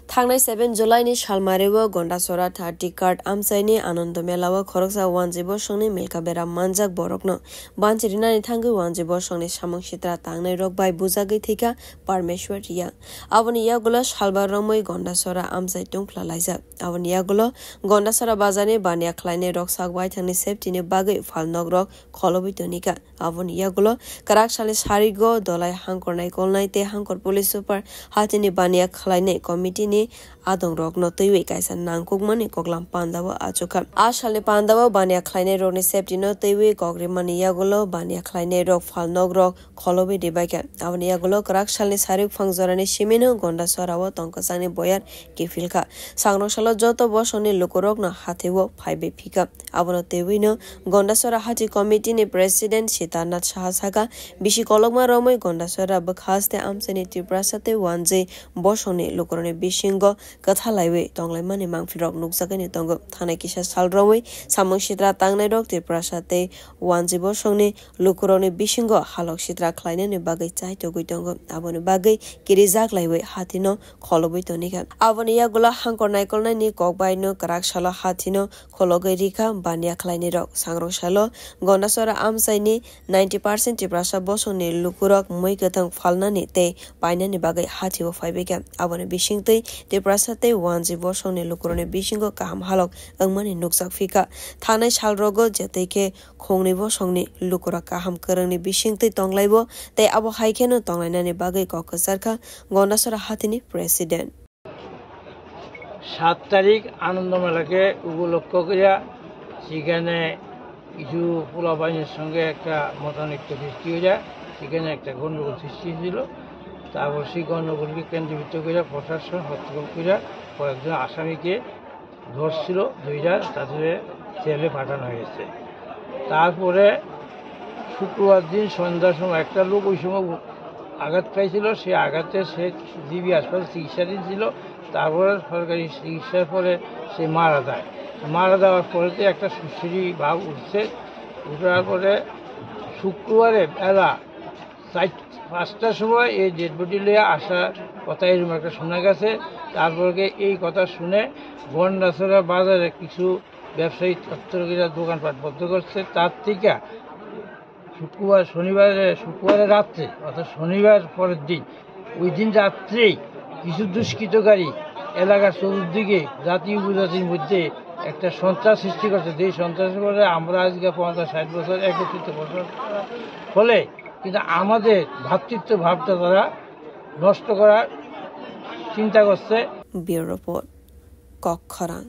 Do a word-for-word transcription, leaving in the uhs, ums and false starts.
Thangnai seven July ni salmario Gondasora thirty card amchaini Anando Mela o khoroksa wanjwi bosongni milka beram manjak borokno banchirinani thangwi wanjwi bosongni samung sitra tangnai rok bai bujagwi thwikha Parmeshwar Riya. Aboni yagulo salbar romwi Gondasora amchai tungphla laijak. Aboni yagulo Gondasora bazarni baniya khlainai rok sak baithangni safety ni bagwi phalnok rok kholobwi tonikha. Aboni yagulo kwrak salni sarigo dolai hangkor naikolnai tei hangkor police super hatini baniya khlainai committee ni adong rokno twiwi kaisa nangkukmani koklam pandao achukha. A salni pandao baniya khlainai rokni safety no twiwi kok rimani yagulo baniya khlainai rok phalnok rok kholobwi ribaikha. Aboni yagulo kwrak salni sari phang jorani simino Gondasora o tongkwchangni boyar kiphilkha. Sangrok salo joto bosongni lukurokno hathai o phaibai phikha. Abono twiwino Gondasora Hati Committee ni President Sitarnath Saha saka, bisi kolokma romwi Gondasora bwkhaste amchaini Tiprasa tei wanjwi bosongni lukurokni bisingo kwthalaiwi tonglaimani mangpilrok nukjagwino tongo. Thangnai kisa sal romwi samung sitra tangnairok Tiprasa tei wanjwi bosongni lukurokni bisingo halok sitra khlainani bagwi chaitogwi tongo. Aboni bagwi kirijak laiwi hatino kholobwi tonikha. Aboni yagulo hangkor naikolnaini kokbaino kwrak salo hatino khologwi rikha baniya khlainairok. Sangrok salo Gondasora amchaini ninety percent Tiprasa bosongni lukurok mui kwthang phalnani tei painani bagwi hathio phaibaikha. Aboni bisingtwi Tiprasa tei wanjwi bosongni lukurokni bisingo kaham halok wngmani nukjak phikha. Thangnai salrogo jetwi khe khongnwi bosongni lukurok kaham kwrwngni bisingtwi tonglaibo tei abo hai kheno tonglainani bagwi kok kwcharkha Gondasora hatini President. সাত তারিখ আনন্দ মেলাকে উপলক্ষ করিয়া সেখানে কিছু পোলাপাইনের সঙ্গে একটা মতানৈক্য সৃষ্টি হয়ে যায়, সেখানে একটা গণ্ডগোল সৃষ্টি হয়েছিল। তারপর সেই গণ্ডগোলকে কেন্দ্রীভূত করে প্রশাসন হস্তক্ষেপ করে কয়েকজন আসামিকে ধরছিল, দুইটা তাদের জেলে পাঠানো হয়েছে। তারপরে শুক্রবার দিন সন্ধ্যার সময় একটা লোক ওই সময় আঘাত পাইছিল, সেই আঘাতে সে জিবি হাসপাতালে চিকিৎসাধীন ছিল। তারপরে সরকারি চিকিৎসার পরে সে মারা যায়। মারা যাওয়ার পরে তো একটা সুশ্রী ভাব উঠছে, উঠার পরে শুক্রবারে বেলা চার, পাঁচটার সময় এই ডেড বডি লইয়া আসার কথা এরকম একটা শোনা গেছে। তারপরে এই কথা শুনে গন্ডাছড়া বাজারে কিছু ব্যবসায়ী তত্ত্বরা দোকানপাট বন্ধ করছে। তার থেকে শুক্রবার, শনিবারে, শুক্রবারের রাত্রে, অর্থাৎ শনিবার পরের দিন, ওই দিন রাত্রেই কিছু দুষ্কৃতকারী এলাকার চতুর্দিকে জাতি উপজাতির মধ্যে একটা সন্ত্রাস সৃষ্টি করছে। যেই সন্ত্রাসের ফলে আমরা আজকে পঞ্চাশ ষাট বছর একত্রিত বসবাস করার ফলে কিন্তু আমাদের ভ্রাতৃত্ব ভাবটা তারা নষ্ট করার চিন্তা করছে। Bureau Report, Kokkhorang.